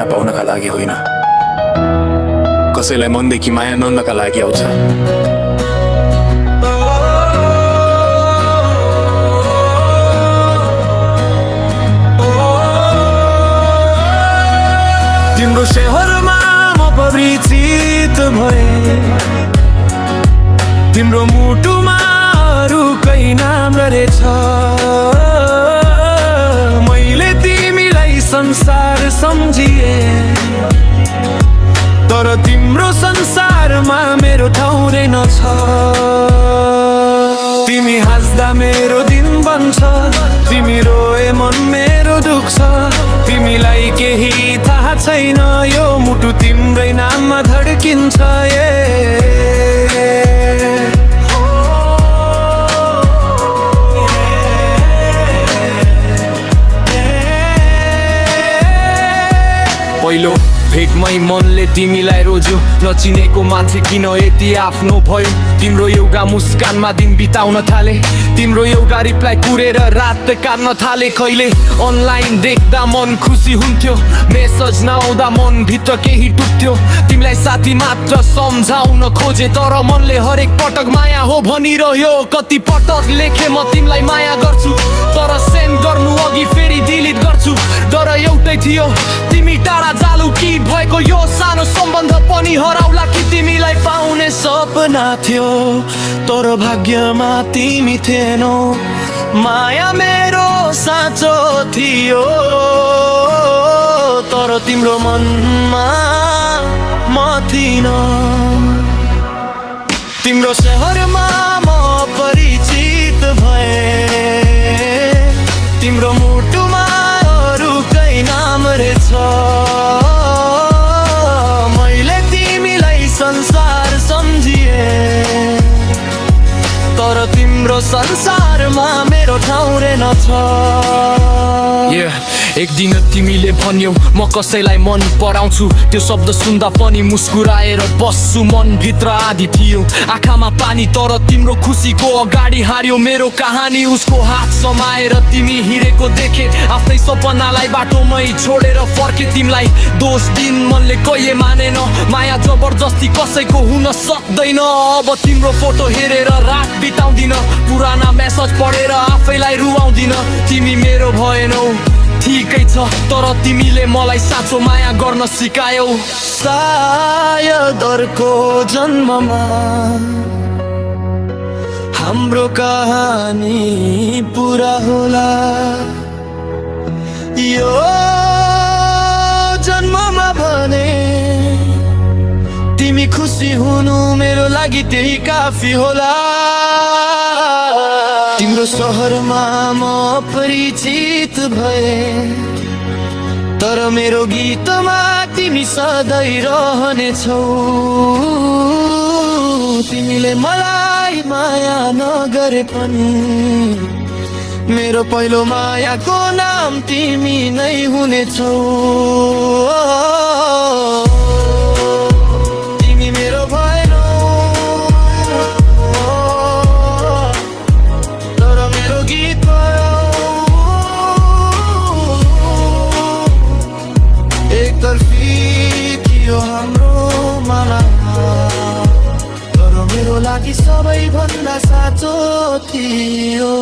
पाउनका लागि होइन, कसैलाई मनदेखि माया नन्नका लागि आउँछ। तिम्रो शहरमा म परिचित भए, तिम्रो मुटुमा अरूकै नाम रहेछ। मैले तिमीलाई संसार सम्झिए, तर तिम्रो संसारमा मेरो ठाउँ रहेनछ। तिमी हाँस्दा मेरो दिन बन्छ, तिमी रोए मन मेरो दुख्छ। तिमीलाई केही थाहा छैन, यो मुटु तिम्रै नाममा धड्किन्छ। पहिलो भेटमै मनले तिमीलाई रोज्यो, नचिनेको मान्छे किन यति आफ्नो भयो। तिम्रो एउटा मुस्कानमा दिन बिताउन थाले, तिम्रो एउटा रिप्लाई कुरेर रात काट्न थाले। कहिले अनलाइन देख्दा मन खुसी हुन्थ्यो, मेसेज नआउँदा मन भित्र केही टुट्थ्यो। तिमीलाई साथी मात्र सम्झाउन खोजे, तर मनले हरेक पटक माया हो भनिरह्यो। कति पटक लेखे म तिमीलाई माया गर्छु, तर सेन्ड गर्नु अघि फेरि डिलिट गर्छु। तर एउटै थियो, तिमी टाढा जालु कि भएको यो सानो सम्बन्ध पनि हराउला कि। तिमीलाई पाउने सपना थियो, तर भाग्यमा तिमी थिएनौ। माया मेरो साँचो थियो, तर तिम्रो मनमा म थिइन। तिम्रो शहरमा म परिचित भए, तिम्रो मुटुमा अरूकै नाम रहेछ। मैले तिमीलाई संसार सम्झिए, तर तिम्रो संसारमा मेरो ठाउँ रहेनछ। एक दिन तिमीले भन्यौ म कसैलाई मन पराउँछु, त्यो शब्द सुन्दा पनि मुस्कुराएर बस्छु। मन भित्र आधी थियो, आँखामा पानी, तर तिम्रो खुसीको अगाडि हार्यो मेरो कहानी। उसको हात समाएर तिमी हिँडेको देखे, आफ्नै सपनालाई बाटोमै छोडेर फर्के। तिमीलाई दोष दिन मनले कहिले मानेन, माया जबरजस्ती कसैको हुन सक्दैन। अब तिम्रो फोटो हेरेर रात बिताउँदिन, पुराना मेसेज पढेर आफैलाई रुवाउँदिन। तिमी मेरो भएनौ ठिकै छ, तर तिमीले मलाई साँचो माया गर्न सिकायौ। सायद अर्को जन्ममा हाम्रो कहानी पुरा होला। यो जन्ममा भने तिमी खुसी हुनु मेरो लागि त्यही काफी होला। तिम्रो शहरमा म परिचित भए, तर मेरो गीतमा तिमी सधैँ रहनेछौ। तिमीले मलाई माया नगरे पनि मेरो पहिलो मायाको नाम तिमी नै हुनेछौ। तिमी मेरो भएनौ, तर मेरो गीत एकतर्फी थियो हाम्रो माला, तर मेरो लागि सबैभन्दा साँचो थियो।